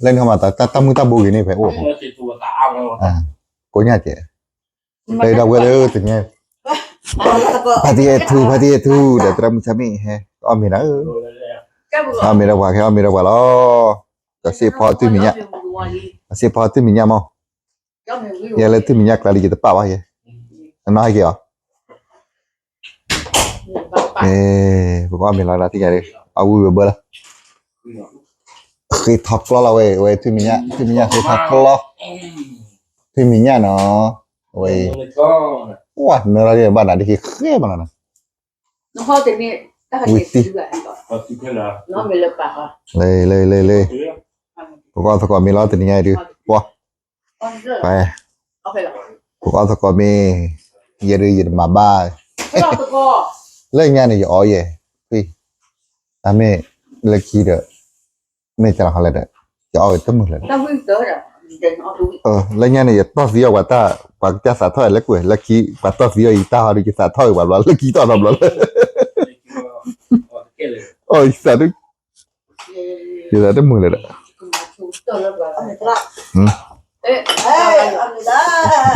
လၢန့ၣ်ဟီမး တၢ်မုၢ်တၢ်ဘိဂ့ၤန့ၣ် ဖဲအိၣ် ကိးညါကဲး လၢဒီပုၢ်ဝဲၢ်လၢတနံၤ ဖါတံၢ်အဲၣ်ထူ ဖါတံၢ်အဲၣ်ထူ ဒီးသရၣ်မုၣ်ဆါမ့ၢ်ဟဲ အီၣ်မ့ၤနၤဧၢ, အီၣ်မ့ၤဒီးပှၤ ကဟဲအီၣ်မ့ၤဒီးပှၤလီၤ, ကစ့ဖီတုၤမံၤညၣ်, ကစ့ဖီတုၤမံၤညၣ်မး, ယဲလၢတုၤမံၤညၣ်ကျါလံ ယတပာ်ဘၣ်ယဲ, နနီၢ်ဟဲက့ၤအီၤ ပကအီၣ်မ့ၤလီၤ သ့ၣ်ညါဒ် အဝံၣ်ဝဲဘၢလီၤ, ဃ့ထီၣ်ကျီလီၤဝဲ ဝဲတုၤမံၤညၣ် တုၤမံၤညၣ်ဃ့ထီၣ်ကျီ, တုၤမံၤညၣ်နီၤ, ဝဲ, ဝဲ နလီၤဘၣ်နၤ ဒ်ဃ့မးလီၤနၤ, ဝံၤတံၢ်, လၢ လၢ လၢ လၢ, ပကအီၣ်သကိးမ့ၤလီၤ တနံၤညါဒ် ပှၤ ပ, ပကအီၣ်သကိးမ့ၤ, ယဲဒ်ယတမၤဘၣ်, လၢညါန့ၣ် ယအီၣ်ယဲ, အမ့ၢ်လၢခံဒီး, မ့ၢ်ကလီၤဟီလဲၣ်ဒီး, ယအီၣ်ဝဲတမုာ်လၢၤဒီး, လၢညါန့ၣ် ယတီၢ်သံအီၤပှၤတၢ်, ပှၤကစၢ်သးထီၣ်လၢကွဲး လၢခံ ပှၤတီၢ်သံအီၤယတၢ်ဟီဒီး ယသးထီၣ်ဝဲပှၤဘျီ လၢခံတီၢ်နီတဘျီလၢ, အီၣ်ယသးဒ် ယသးတမုာ်လၢၤဒီး,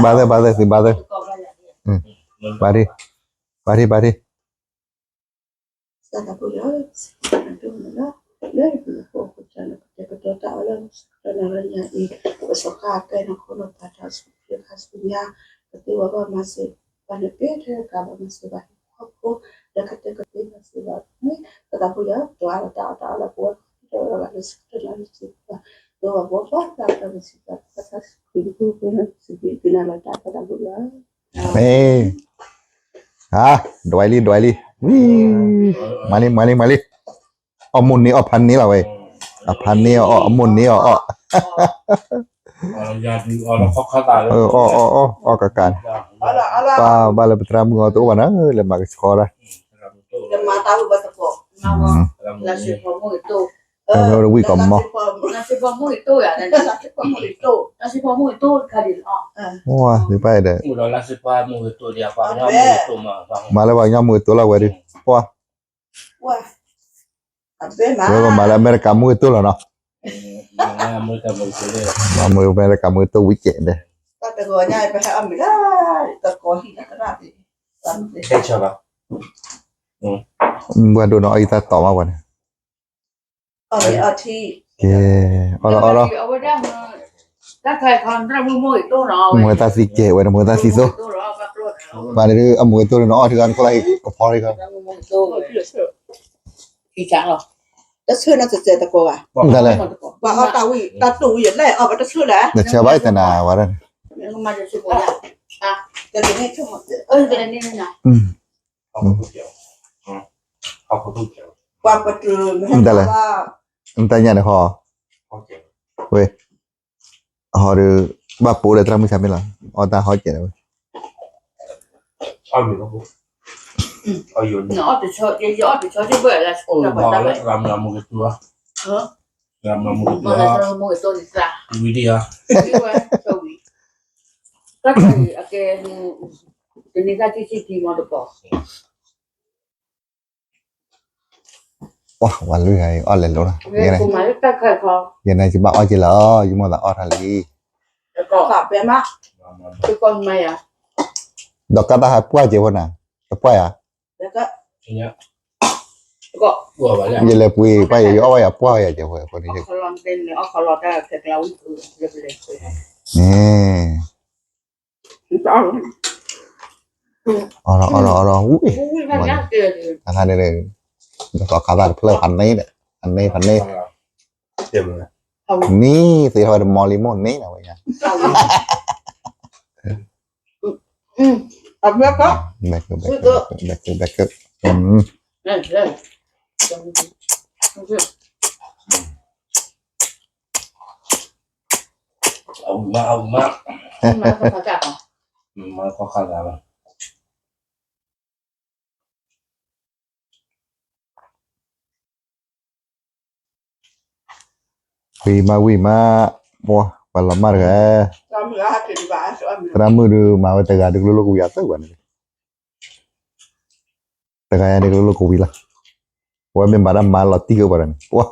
ဘၣ်သ့ၣ် ဘၣ်သ့ၣ် သုဘၣ်သ့ၣ်, ဘၣ်ဒ့, ဘၣ်ဒ့ ဘၣ်ဒ့, စးသးပူလၢ စးသးဒိၣ်မးလၢ လၢပဖိကစၢ်လၢကတဲာ်ကတီၤတၢ်အီၣ်လၢ တနၤလၢညါအံၤ ပစီၤဃာ်ကဲနီၢ်ခိနီၢ်သးတၢ်ဆူၣ်ချ့ခါဆူညါ ကသ့ဝဲဘၣ်မၤစၢၤ ပှၤန့ၣ်ကဲထဲကးဘၣ်မၤစၢၤဘၣ်ဟံၣ်ဖိဃီဖိ လၢကတဲာ်ကသ့မၤစၢၤဘၣ်န့ၣ် ပသးပူလၢ ပှၤလၢတၢ်အီၣ်တၢ်အီလၢပဝဲ တၢ်လၢစကတၢၢ်လၢစံးပှၤ ဒိၣ်ဘၣ်ဘီဘၣ်တၢ်တၢ်မၤစၢၤဘၣ် တၢ်ဆူၣ်ချ့ခါဆူညါ စံးဘျုးက့ၤနၤလီၤတၢ်ဖးဒိၣ်လီၤ ဟါ, ဒွဲလံ ဒွဲလံ, ဝံ, မၤလံ မၤလံ မၤလံ, အီၣ်မိၢ်န့ၢ်အီၣ်ဖါန့ၢ်လီၤဝဲ, အဖါန့ၢ်အီၣ် အီၣ် အမိၢ်န့ၢ်အီၣ်အီၣ်, အီၣ် အီၣ် အီၣ် အီၣ်ကကးန့ၣ်, ပၢ်ဘၣ်လၢပသရၣ်မုၣ်အီၤတအိၣ်ဘၣ်နၤ လၢမၤကဆှီဒၣ် ဝံၣ်ကီးမီၢ်, သုပၢ်ဒီး, မၤလၢပှၤကညီမုၢ်ကတိၤလၢဝဲဒၣ်, ပှၤ, ဝဲကမၤလၢအမဲရကၤမုၢ်ကတိၤလီၤနီၤ, မၤအမဲရကၤမုၢ်ကတိၤဝံၣ်ကဲးဒဲး, ဘၣ်ဒိၣ်နီၤ အီၣ်အံၤတၢ်တီၤမးပှၤန့ၣ် ကဲ, အီၣ်လီၤ အီၣ်လီၤ, မ့ၢ်တၢ်သံကဲဝဲ မ့ၢ်တၢ်သံသိ, ပှၤန့ၣ်ဒ်အမုၢ်ကတိၤန့ၣ် အီၣ်ထံဂၤနခိၣ်လၢဟံၣ်ကဖီထံဂၤ, တၢ်လဲၣ်, တဆၢဘၣ်တနၤဝဲဒၣ်န့ၣ် တၢ်လဲၣ်, တၢ်ညါန့ၣ်ဟီ, ဝဲ, ဟီဒီး, ဘၣ်ပိာ်ဒီးသရၣ်မုၣ်ဆါမ့ၢ်လီၤ, အီၣ်တၢ်ဟီကဲးဝဲ, ပှၤဝဲလွံၢ်ဂၤအံၤ အီၣ်လဲၤလိၤလီၤ, ယန့ၣ်ယဘၣ်အီၣ်က့ၤလီၤ ယမိၢ်သးအီၣ်ထီၣ်လံ, ဒီးကၢ်တၢ်ဟးပှၢ်က့ၤဖိနၤ, တပှၢ်ယၤ, ယလဲၤပှ့ၤပှၢ်ယၤ ယအီၣ်ဝဲယၤပှၢ်ယၤက့ၤဖိန့ၣ်, အီၣ်လီၤ အီၣ်လီၤ အီၣ်လီၤ ဝံၣ်, တၢ်ခါန့ၣ်, ဒီးသီခါသၣ်တဖျၢၣ်ဖးန့ၣ်ဒီး, ဖးန့ၣ် ဖးန့ၣ်, န့ၣ် သ့ၣ်ထီၣ်ဝဲတမီၤလံမိၢ်န့ၣ်နဝဲညါ, ဘဲကဘဲကဘဲကဘဲက, အဝံၣ်မး အဝံၣ်မး, မၤခီခါသၣ်ဘၣ်, ဝံၣ်မး ဝံၣ်မး, ပှၤ ပှၤလီၤမၢ်တဂၤ, သရၣ်မုၣ်ဒုးမၤဝဲတဂၤဒုးကလိလိကဝံၤအသၢပှၤန့ၣ်, တဂၤယၤဒုးကလိလိကဝံၤလီၤ, ပဝဲမ့ၢ်မၤတၢ်မၤလီၤတံၢ်ကပှၤတဂၤန့ၣ်, ပှၤ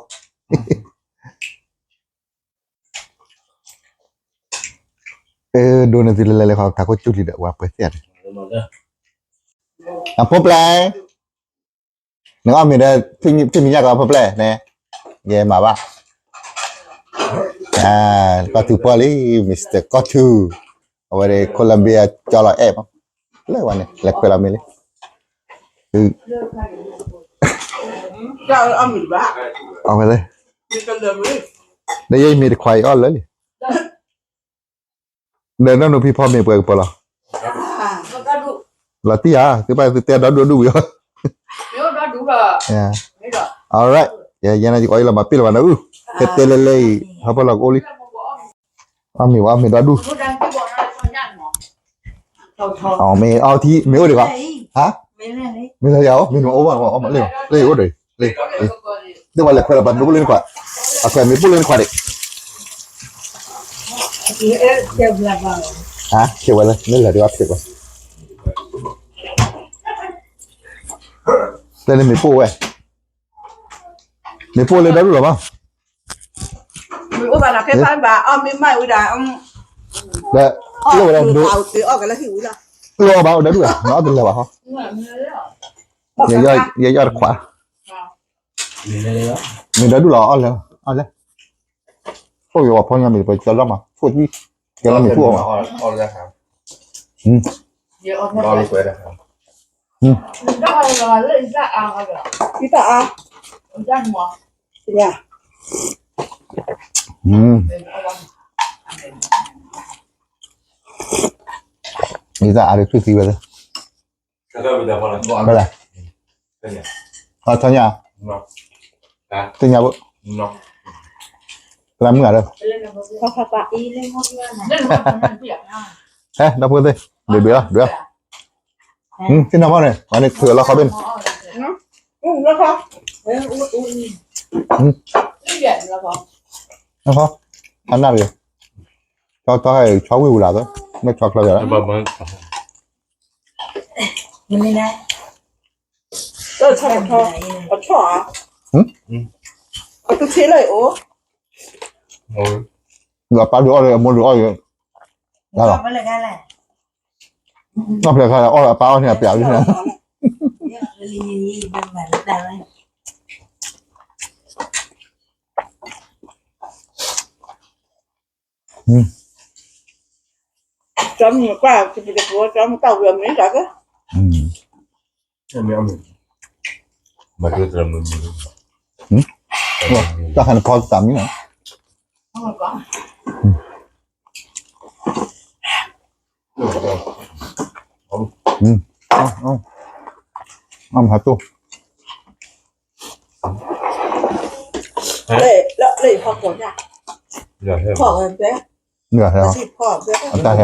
ဒိးန့ၢ်သုလၢလဲၤလဲၤခီ ထးခိၣ်ကၠူလံဒီး ပှၤပှဲၤသ့ၣ်န့ၣ်, အဖိပျဲၢ် နကအီၣ်မ့ၤဒီး ဖံမံၤညၣ်ကီးဖိပျဲၢ်န့ၣ်, ယဲမၤဘၣ်, ကီၢ်ထူပီၢ်လံ, Mister ကီၢ်ထူ, အဝဲဒၣ် Colombia ကၠီလီၤအဲၣ်မး, လၢဝဲန့ၣ် လဲၤခွဲးလီၤမ့ၤလံ, အဝဲ, ဒီးယဲမ့ၤတခွးအံၤအီၣ်လၢာ်လံ ဒီးနီၢ်နူဖံဖီမ့ၤပှဲၤကပီၤလီၤ, လီၤတံၢ်ဧါ, သုဘၣ်သုတဲဒီဒူၣ်ဒူၣ်ဝံၤအီၤ, alright, ယဲနယကအီၣ်အံၤလီၤမၤပ့ၢ်လီၤဘၣ်နအုၣ်, ဟဲတဲလဲၤလဲၤအံၤ ဟီၣ်ဖီလီၤကအိၣ်လံ, အီၣ်မ့ၤဝဲအီၣ်မ့ၤဒီဒူၣ်, မ့ၢ်အီထံမ့ၢ်အိၣ်ဒံးကီး, ဟါ, မ့ၢ်လၢယၤအိၣ် မ့ၢ်နအိၣ်ဘၣ် အီၣ်မ့ၤလၢယအိၣ်ဒီး, သ့ၣ်ဝဲလဲၤခွဲးလီၤပှၤမ့ၢ်ပူၣ်လၢနခွး, အခွဲးမ့ၢ်ပူၣ်လၢနခွးဒံး ဟါ, ဖျဲးဝဲလၢ မ့ၢ်လၢာ်ဒံးဘၣ်ဖျဲးဝဲ, တဲန့ၣ်မ့ၢ်ပူၣ်ဝဲ, မ့ၢ်ပူၣ်လၢဒီဒူၣ်လီၤမး, မ့ၢ်အိၣ်ဘၣ်ဒီး ဒီး လိၣ်ဝဲဒၣ်ဒိ, လိၣ်အီၣ်ဘၣ်အိၣ်ဒီဒူၣ်ဧါ, နအီၣ်တလၢာ်ဘၣ်ဟီ, ယဲယအီၣ်တခွး, မ့ၢ်ဒီဒူၣ်လီၤ အီၣ်လၢ, အီၣ်လၢ, အိၣ်ယဝဲဖီညါမ့ၢ်ပကၢလီၤမး ဖိၣ်တံၢ်, ကၢလီၤမ့ၢ်ဖိၣ်အီၣ်မး, ယတၢ်အါဒုးထွံၣ်သံဝဲလၢ, ဘၣ်လဲၣ်, ထီညါ, သ့ၣ်ညါဘၣ်, သရၣ်မုၣ်ဂၤဒီး, ဟဲ ဒီပုၢ်ဝဲၢ်သ့ၣ်, ဒုးဒုးလီၤ ဒုးလီၤ, သ့ၣ်နီၣ်ဖီန့ၣ် ပှၤန့ၣ်ထုးလီၤခီဘ့ၣ်န့ၣ်, အနီၣ်တဂ့ၤ, ဆီဆီဟဲဆီဝံၣ်ဝံၤလီၤ, မ့ၢ်ဆီချၢယၤလီၤ, အဆီၣ်, အတဆ့လၢအအိၣ်, ဒီးပၢ်ဒုးအီၣ်လၢအမိၢ်ဒုးအီၣ်လၢ, လီၤ, အီၣ်ဖျဲးခါအီၣ်လၢအပၢ်အီၣ်န့ၣ်အပျးလံန့ၣ် ကၠီမုၢ်ကွၢ် ကပူၤတပူၤ ကၠီမုၢ်ကွၢ်ဝံၤအမုၢ်ကၢ်ကၢ, တၢ်ခါန့ၣ်ဖီသးမံနီၤ, အမဟါတိၢ်, လၢလၢဟီၣ်ခိၣ်ညါ, ဖီၣ်ဝဲဖဲ, အတၢ်ဟဲအီ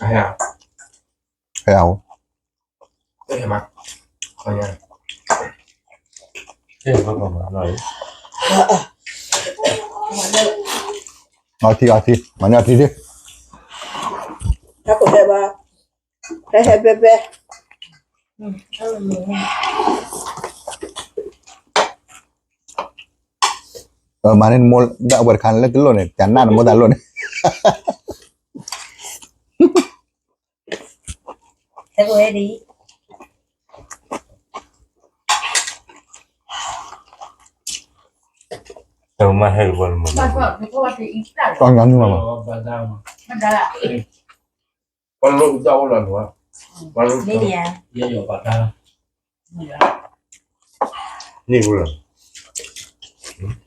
ၤ, ဟဲအီၤ, အီထံအီထံ မၤန့ၢ်အီထံသ့, ဟဲဟဲဖဲဖဲ မၤန့ၢ်နမိၢ်ဒၣ်ဝဲတခါန့ၣ် လၢတလိၣ်န့ၣ် ကနၣ်နမိၢ်သးလိၣ်န့ၣ်, တၢ်မၤဟဲလၢပှၤလၢမၤ, တီၢ်ညါနုၢ်မး, ပှၤလိၣ်တၢ်အိၣ်လီၤနုၢ်, ပှၤလိၣ်, န့ၣ်ပူၤလီၤ, ပှၤလိၣ်, ပှၤလိၣ်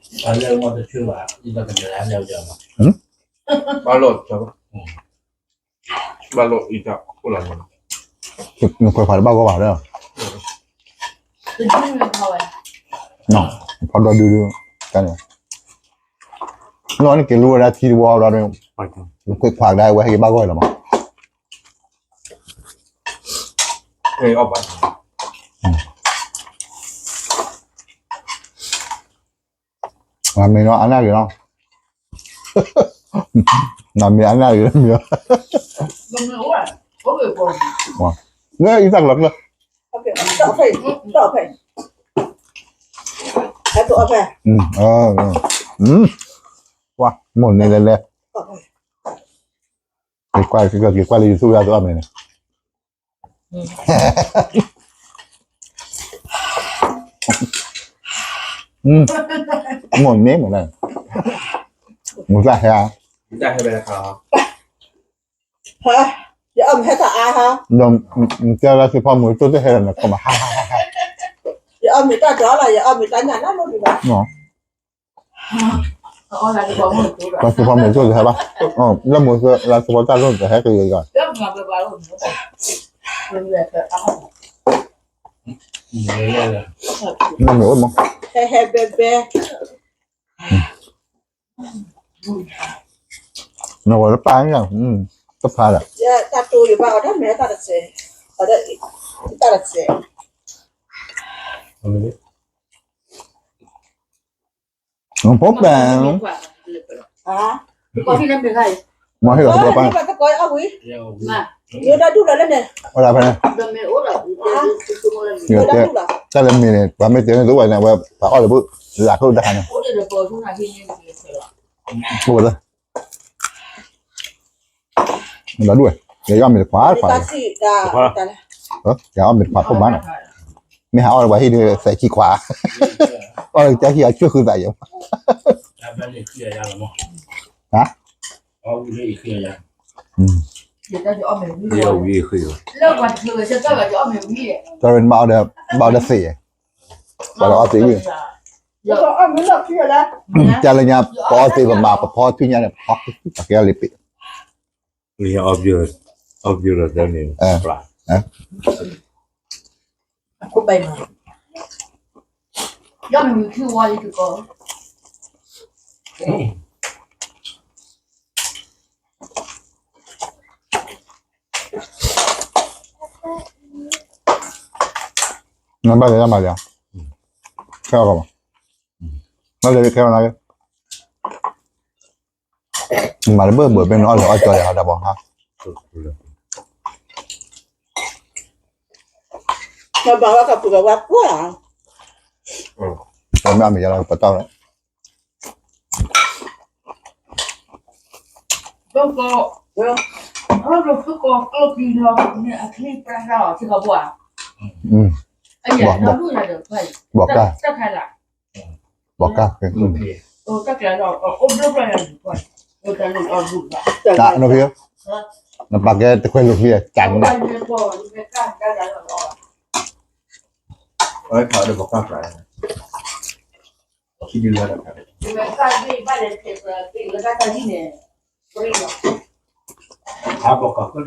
အံၤတၢ်အိၣ်လီၤနုၢ်, နခွဲးခွါတဘၣ်ဂီၢ်ဘၣ်ဒီး, ဖီဒီဒုဒု, တၢ်န့ၣ်, လီၤန့ၣ်က့ၤလူဝဲဒၣ်ထံတဝီဒီး, နခွဲးခွါကဒါဝဲဟဲက့ၤဘၣ်ဂီၢ်လီၤမး, မ့ၢ်နီၤ အနၢ်ဂ့ၤနီၤ နမ့ၢ်အနၢ်ဂ့ၤမ့ၢ်, လၢအံၤတၢ်ကလီၤကျၢၢ်, မိၢ်န့ၣ်လဲၤလဲၤ, က့ၤကွၢ်လၢ YouTube ယၤသုအီၣ်မ့ၤန့ၣ် မိၢ်န့ၣ်မ့ၢ်လဲၣ်, မူၤတၢ်ဟဲဧါ, ယအီၣ်မ့ၤဟဲတၢ်အါဟါ, တဲလၢသုဖီမုၢ်တိၢ်တဟဲလီၤန့ၣ် ခီမး, ယအီၣ်မ့ၤတၢ်ဒီးလီၤ, ယအီၣ်မ့ၤတၢ်ညၣ်နၢ်လိၣ်ဒံးဘၣ် ပှၤသုဖီမုၢ်တိၢ်တဟဲဘၣ်, လၢမုၢ်လၢသုဖီတၢ်လိၣ်တဟဲက့ၤယီၤ, လၢမုၢ်အိၣ်မး, ဟဲဟဲဘဲဘဲ, နဝဲလၢပၢ်ညါ, တဖျါဒီး, တၢ်တိယဘၣ်အီၤတၢ်မဲာ်တၢ်တစဲး, အီၤတၢ်တစဲး, ဖိပၢ်, မ့ၢ်ဟ့ၣ်လီၤသကိးပၢ်, ဝဲဒၣ်ဖဲန့ၣ်, တၢ်လၢမ့ၢ်န့ၣ် ပှၤမ့ၢ်တဲန့ၣ် သုဝဲန့ၣ် အဝဲပှၤအီၣ်လၢၤဘၣ်, လၢ်ခိၣ်တၢ်ခါန့ၣ်, အိၣ်ဝဲလၢ ဒ်ဝဲ, ယအီၣ်မ့ၤတခွးတခွး, ယအီၣ်မ့ၤတခွးဖိမးနီၤ, မ့ၢ်ဟးအီၣ်လၢပှၤဟံၣ်ဒီးသးခံခွး, အီၣ်လၢကစၢ်ဟံၣ်အဆူၣ်ဃုသးယဲ, ဟါ, တၢ်ရ့နမးအီၣ်ဒီး ဘၣ်အီၣ်ဒီးသ့ၣ်, ပှၤလၢအီၣ်သ့ၣ်ဝံၣ်, တၢ်လၢညါ ပအီၣ်သ့ၣ်ပမၤပဖီထွံၣ်ညါန့ၣ် ပကဲလံပ့ၤ, အီၣ်ဘျုးလီၤသၢန့ၣ်, နဘၣ်လဲၤတၢ်မၤလဲၣ်, ခဲအီၤကီးမး, နလဲၤခဲအီၤနၤ, မၤတဘၢၣ်ဘၢၣ်ဖဲန့ၣ်အီၣ်လၢအီၣ်ကၠီယၤဟီဒၣ်ဘီဟါ, ဘၣ်ဝဲကပူၤကဝါကွၢ်, မ့ၢ်အမ့ၢ်ယၤလီၤပတီၢ်လီၤ ဘီကါ, ဘီကါ, နပာ်ကဲတခွဲလိာ်ချံအကၢ်န့ၣ်, ဘၣ်ကီးဘၣ်, ဘၣ်ဆၢဘၣ်တီၤ တကမၤနီၤ ပှၤကဟ့ၣ်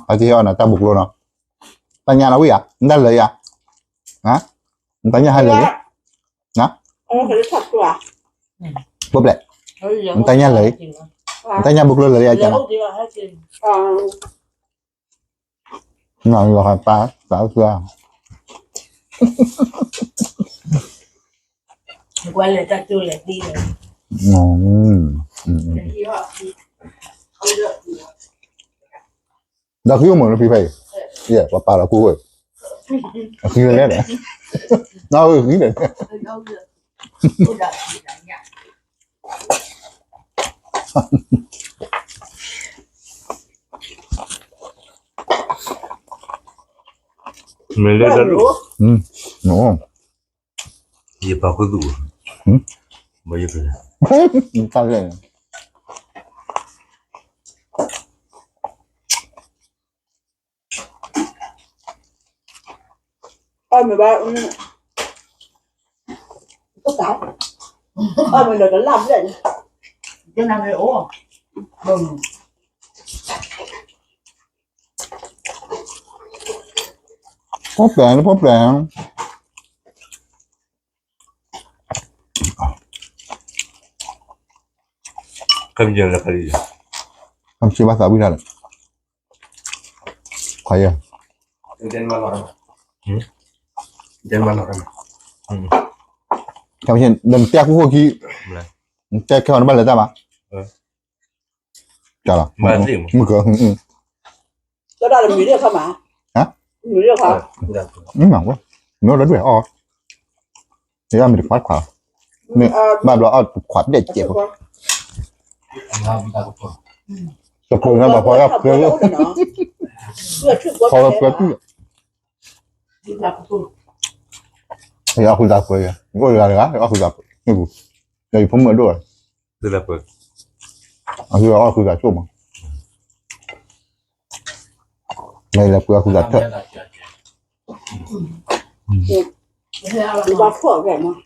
အီၣ်နၤတၢ်ဘူးကျိနီၤ, တၢ်ညၣ်နဝံၣ်ဧါ, နတၢ်လၢယၤ, နတၢ်ညၣ်ဟဲလၢာ်လံ, ဖိပျဲၢ်, နတၢ်ညၣ်လၢာ်လံ, နတၢ်ညၣ်ဘူးကျိလၢာ်လံယၤ, နလီၤဟဲပၢ်သးအုၣ်သး ဒီးဃံအိၣ်မုာ်လၢဖံဖဲအံၤ, ယဲၢ် ပှၤပာ်လီၤကူဝဲ, အဃံလဲၣ်, နဃံလဲၣ်, မ့ၢ်လၢတၢ်ဒိၣ်, ယပာ်ခူသူၣ်, တၢ်လဲၣ်န့ၣ် အ အီၣ်မ့ၤဘၣ်, အီၣ်မ့ၤဒီးကလၣ်ဘျဲၣ်န့ၣ်, ဖီပျဲၣ် ဖီပျဲၣ်, ခမ့ၢ်ဘၣ်သးဝံၣ်တၢ်လဲၣ်, ခွါယဲ, နတဲခိၣ်ခိၣ်ခံ, နတဲခဲအံၤနဘၣ်လဲၤတၢ်မး, တၢ်လီၤ, မုၢ်က, တၢ်လီၤမုၢ်ရ့ၣ်ခါမး, မုၢ်ရ့ၣ်ခါ, မ့ၢ်ဝဲ, မ့ၢ်ဝဲဒွဲၣ်အီၣ်, ယမ့ၢ်တခွါတခွါ, ဘၣ်ဘျီအီၣ်တခွါဘျဲၣ်စဲးဖိ, တခွါန့ၣ်ဘၣ်ဖီအီၣ်ခွဲး, ဖီအီၣ်ခွဲး, ယအီၣ်ဃုာ်သးခွဲး, အိၣ်တဂၤတဂၤ အီၣ်ဃုာ်သးခွဲး, ယဖိမုၣ်အဒိၣ်, အီၣ်ဃုာ်သးစိၣ်မး, လဲၤပှ့ၤအီၣ်ဃုာ်သးထၢၣ်, ဘၣ်ဖှီၣ်ကဲမး,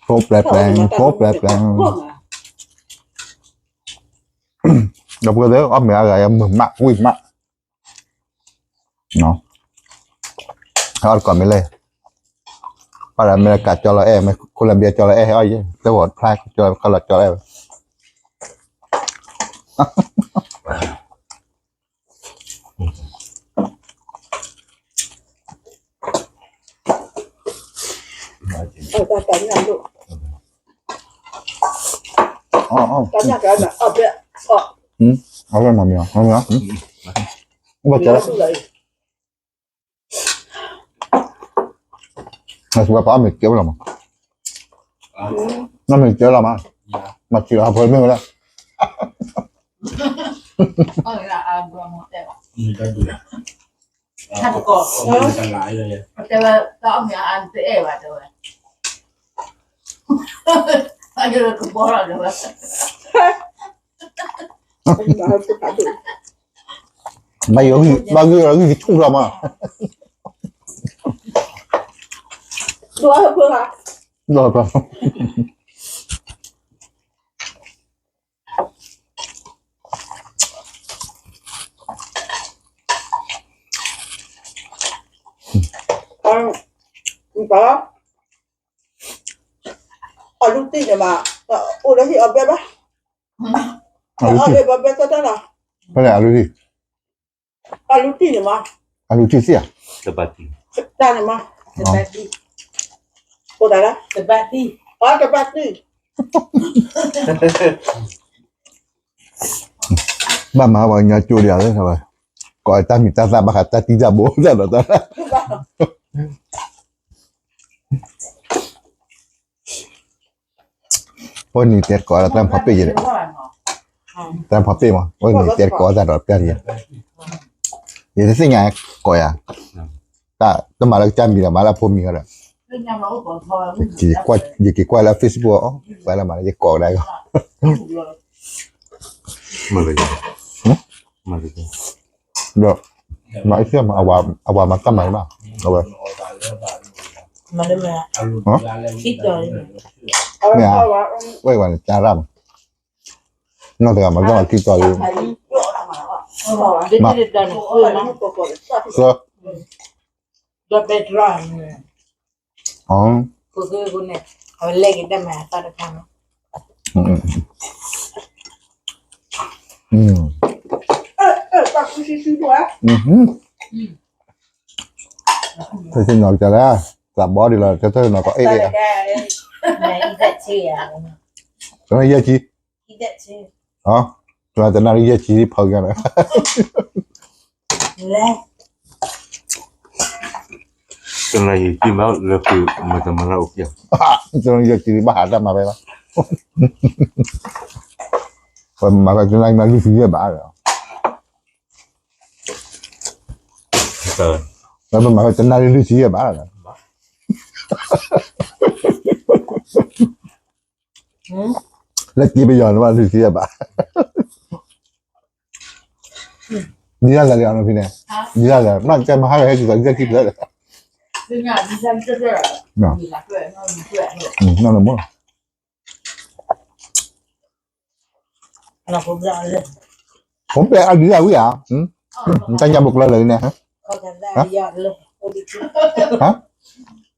ဖိပျဲၣ်ပျဲၣ် ဖိပျဲၣ်ပျဲၣ်, ဒီပုၢ်ဝဲၢ်သ့ၣ် အီၣ်မ့ၤအါဂၤ ယမုာ်မး ဝံၣ်မး, အီၣ်တကိးမ့ၢ်လဲၣ်, အီၣ်ဒီးအမဲရကၤကၠီလီၤအဲၣ်, မ့ၢ်Colombiaကၠီလီၤအဲၣ် ဟဲအီၣ်ယဲ, တဝီဖျါကၠီလီၤအဲၣ်ဝဲ အဝဲမၤမ့ၢ်, အဝဲမ့ၢ်, အဝဲမ့ၢ်, ပှၤအီၣ်မ့ၤကဲဝဲလီၤမး, အီၣ်မ့ၤကဲလီၤမး, မၤစၢၤအဖိမ့ၢ်ဝဲဒၣ် ဟဲတကိး, တဲဝဲ တၢ်အီၣ်မ့ၤအါတအဲၣ်ဘၣ်တဲဝဲ, အကဘီလီၤတဲဝဲ, ဘၣ်ယိၣ်, ဘၣ်ဂ့ၢ်အဂံၢ်ကဆူၣ်လီၤမး, ဒိၣ်, အလူတံၢ်န့ၣ်မး, အိၣ်လၢဟံၣ်အီၣ်ဘဲဘၣ်, အီၣ်ဘဲဘၣ်ဘဲတၢ်တၢ်လီၤ, ဖဲလဲၣ်အလူတံၢ်, အလူတံၢ်န့ၣ်မး, အလူတံၢ်သ့ၣ်ဧါ, တၢ်န့ၣ်မး, တၢ်န့ၣ်မး, အတဘၣ်တံၢ် ဘၣ်မၤပှၤကညီကၠိဒံးဧါ, ကိးတၢ်မံၤတၢ်သၣ်ဘၣ်ဃးတၢ်တံၢ်တၢ်ဘိတၢ်ဒီးတၢ်, အိၣ်နံၤတဲတကိးဒီးတၢ်ဖီပ့ၣ်ယဲ, တၢ်ဖီပ့ၣ်မး အိၣ်နံၤတဲတကိးတၢ်ဒီးပျၢ်ယဲ, ယတသ့ၣ်ညါကိးယၤ, တၢ်တမၤလၢကစၢ်မံၤဒီးမၤလၢအဖိမံၤဒီး, ယက့ၤကွၢ်လၢ Facebook အီၤ, ပှၤလၢမၤလၢယကိးကဒါကီး, ဒီး, မၤအံၤသ့ၣ်မး, အဝၤမၤတၢ်မၤဘၣ်, အဝဲ, မ့ၢ်ဧါ, ဝဲဝဲန့ၣ် ကၠါရၣ်မး, နီၢ်တဂၤမၤလီၤခံတီၤ, ဒီး, တနီၤကလဲၣ်, သးဘီဒ်လီၤ တနီၤကအဲၣ်အဲၣ်, တနၣ်ရံၣ်ယဲၢ်ဆံ, တနၣ်ရံၣ်ယဲၢ်ဆံဖီကဒီး, တနၣ်ရံၣ်ယဲၢ်ဆံမးလၢပမၤတမၤလၢအိၣ်ကၠၢ်, တနၣ်ရံၣ်ယဲၢ်ဆံဘၣ်ဟးတၢ်မၤဝဲလီၤ, ပမၤတနၣ်ရံၣ်မးလွံၢ်ဆံယဲၢ်ဘးဒီး ပမၤဝဲတနၣ်ရံၣ်လွံၢ်ဆံယဲၢ်ဘး, လၢက့ပယီၤန့ၣ်ဘၣ်လွံၢ်ဆံယဲၢ်ဘး, ဒ်လဲၣ်လၢအနီၢ်ဖံန့ၣ်, ဒ်လဲၣ်လၢ မ့ၢ်ကဲမဟါကဟဲက့ၤသိးဒ်လဲၣ်ခံဖျၢၣ်ဒီး, နီၢ်နမိၢ်, ဖိပဲအဒ်လဲၣ်ဝံဧါ, နတၢ်ညၣ်ဘိကျိလၢန့ၣ်,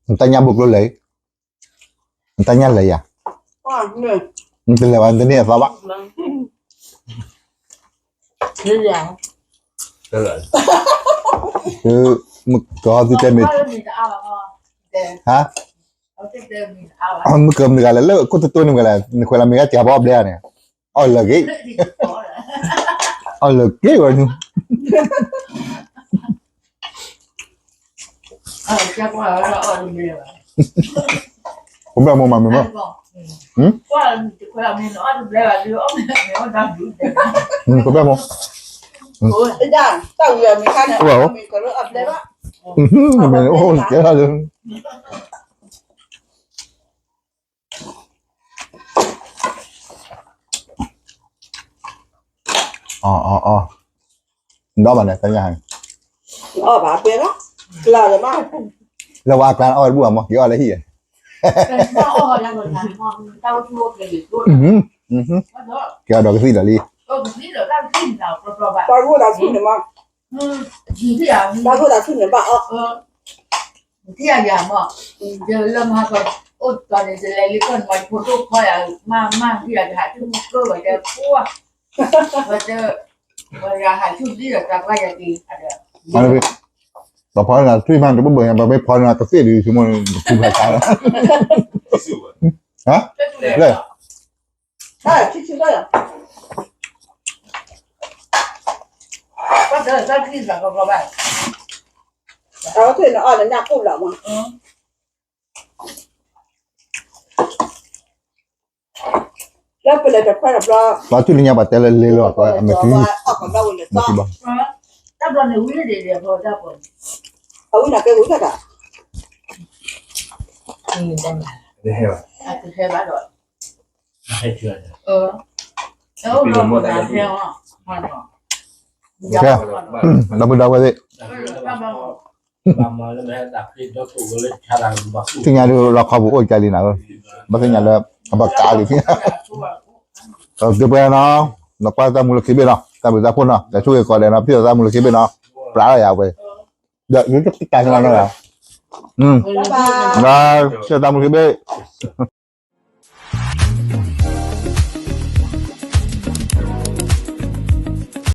နတၢ်ညၣ်ဘိကျိလၢ, နတၢ်ညၣ်လဲၤယၤ, နတလဲၤဘၣ် နတန့ၢ်အသီဘၣ်, မုၢ်ကီၤသုတဲမ့ၢ်, ဟါ, မုၢ်ကီၤမုၢ်ဂၤလဲၣ် လၢခိၣ်တတိၢ်န့ၣ်မ့ၢ်ဂၤလဲၣ် နခွဲးလၢမ့ၢ်ဂၤစှၤဘၣ်အီၣ်ဘျဲဧါန့ၣ်, အီၣ်လၢာ်ဂ့ၤ, အီၣ်လၢာ်ဂ့ၤဝဲနုၤ ဖိဘၣ်မိၢ်မၤမ့ၢ်မ့ၢ်, ဖိဘၣ်မိၢ်, မ့ၢ်အိၣ်ကဲလၢ, အီၣ်အီၣ်အီၣ်, ဒီးဘၣ်န့ၣ် တၢ်ညၣ်ဟါန့ၣ်, လၢဝဲအကျါန့ၣ်အီၣ်ဝဲတဘူၣ်ဘၣ်မ့ၢ် က့ၤအီၣ်လၢဟံၣ်, က့ၤအီၣ်ဒီးကသံၣ်ဒီးလံ, တၢ်ဖိသးဆူၣ်န့ၣ်မ့ၢ်, တၢ်ဖိသးဆူၣ်န့ၣ်ဘၣ်အီၣ်, ထံၣ်ယၤမ့ၢ်, ယလၢမဟါကအိၣ်တီၤန့ၣ် ယလဲၤလံကီၢ်န့ၣ်မ့ၢ် ယဖိဒိၣ်ဖီယၤ, မ့ၢ်မ့ၢ်ယၤ ယဟးဆူၣ်မုၢ်ကၢၢ်ဝဲတဲပှၢ်, ဝဲတဲ, ဝဲယဟးဆူၣ်ဒ်ဒီးတၢ်ပှၢ်ယၤက့ၤ, ပှၤဖီန့ၣ်ထွံၣ်မး တဘၣ်ဘၣ်ညါ ပှၤမ့ၢ်ဖီန့ၣ်ကသ့ၣ်ဒ်ဆိကမိၣ်န့ၣ် ပှၤဖးဆါလီၤ, ဟါ, လၢ ပှၤထံၣ်လၢညါပှၤတဲလၢလ့လီၤ အမဲာ်ချံ, တၢ်ဘျီန့ၣ်ဝံၤဒံးဒံး, အဝံၤနကဲဝံၤတၢ်, တဟဲဘၣ်ဒီး, ဒီပုၢ်ဒီဝဲၢ်သ့ၣ် သ့ၣ်ညါဒုးလီခီပူၤအိၣ်ကၢ်လံနၤဧၢ, ဘၣ်သ့ၣ်ညါလၢ အဘၣ်ကးလံ, ကပှဲၤနီၤ, နကွၢ်တၢ်မူလၢခံဘ့ၣ်နီၤ, တၢ်ဘျုးတၢ်ဖှိၣ်နီၤ, လဲၤဆိၣ်ဂ့ၤကိးဂၤဒဲးနီၤ, ဖံးသးတၢ်မူလၢခံဘ့ၣ်နီၤ, ပြးလီၤယၤဝဲ, ဒီးတၢ်နီၤ, ဆၢတၢ်မူလၢခံဘ့ၣ်.